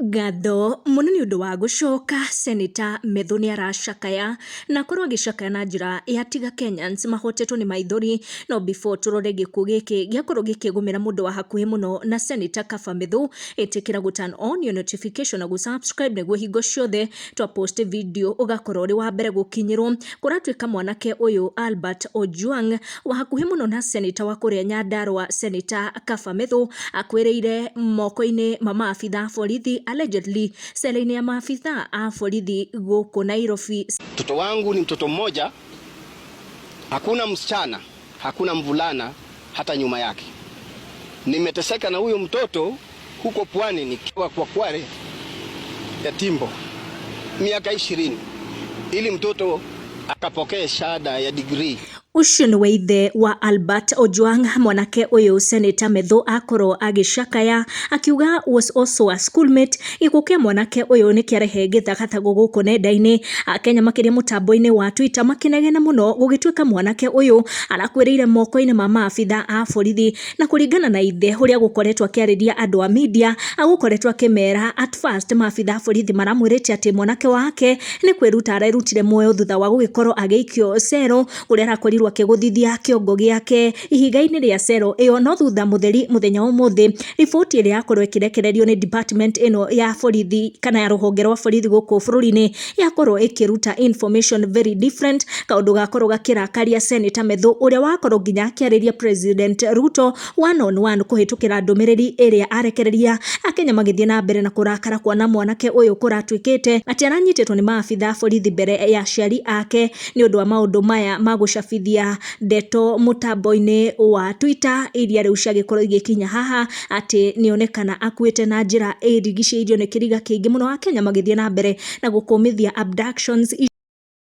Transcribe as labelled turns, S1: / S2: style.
S1: Ngatho mũno nĩ ũndũ wa gũcoka Senator Methu nĩ aracakaya na akorwo agĩcakaya na njĩra ya tiga Kenyans mahotetwo nĩ maithori. No before tũrore gĩkuũ gĩkĩ gĩakorwo gĩkĩgũmĩra mũndũ wa hakuhĩ mũno na Senator Kaba Methu, ĩtĩkĩra gũ turn on your notification na gũ subscribe nĩguo hingo ciothe twa post video ũgakorwo ũrĩ wa mbere gũkinyĩrwo. Kũratuĩka mwanake ũyũ Albert Ojwang wa hakuhĩ mũno na Senator wa kũrĩa Nyandarua Senator Kaba Methu akuĩrĩire moko-inĩ ma maabitha a borithi allegedly cell-inĩ ya maabitha a borithi gũkũ Nairobi.
S2: Mtoto wangu ni mtoto mmoja, hakuna msichana, hakuna mvulana hata nyuma yake. Nimeteseka na huyo mtoto huko pwani nikiwa kwa Kware ya Timbo miaka 20 ili mtoto akapokee shahada ya degree.
S1: Ũcio nĩwe ithe wa Albert Ojwang, mwanake ũyũ Senator Methu akorwo agĩcakaya akiuga was also a schoolmate. Gĩkuũ kĩa mwanake ũyũ nĩ kĩarehe gĩthagathago gũkũ nenda-inĩ, Akenya makĩria mũtambo-inĩ wa Twitter makĩnegena mũno gũgĩtuĩka mwanake ũyũ arakuĩrĩire moko-inĩ ma maabitha a borithi. Na kũringana na ithe ũrĩa gũkoretwo akĩarĩria andũ a media, agũkoretwo akĩmera at first maabitha a borithi maramwĩrĩte atĩ mwanake wake nĩ kwĩruta arerutire muoyo thutha wa gũgĩkorwo agĩikio cero kũrĩa arakorirwo akĩgũthithia kĩongo gĩake ihiga-inĩ rĩa cero ĩyo. No thutha mũtheri mũthenya wa ũmũthĩ, riboti ĩrĩa yakorwo ĩkĩrekererio nĩ department ĩno ya borithi kana ya rũhonge rwa borithi gũkũ bũrũri-inĩ yakorwo ĩkĩruta information very different, kaũndũ gakorwo gakĩrakaria Senator Methu ũrĩa wakorwo nginya akĩarĩria President Ruto one on one kũhĩtũkĩra ndũmĩrĩri ĩrĩa arekereria. Akenya magĩthiĩ na mbere na kũrakara kuona mwanake ũyũ kũratuĩkĩte atĩ aranyitĩtwo nĩ maabitha a borithi mbere ya aciari ake nĩ ũndũ wa maũndũ maya ma gũcabithia ndeto mũtambo-inĩ wa Twitter iria rĩu ciagĩkorwo igĩkinya haha atĩ nĩonekana akuĩte na njĩra ĩrigicĩirio nĩ kĩriga kĩingĩ mũno. Akenya magĩthiĩ na mbere na gũkũmithia abductions.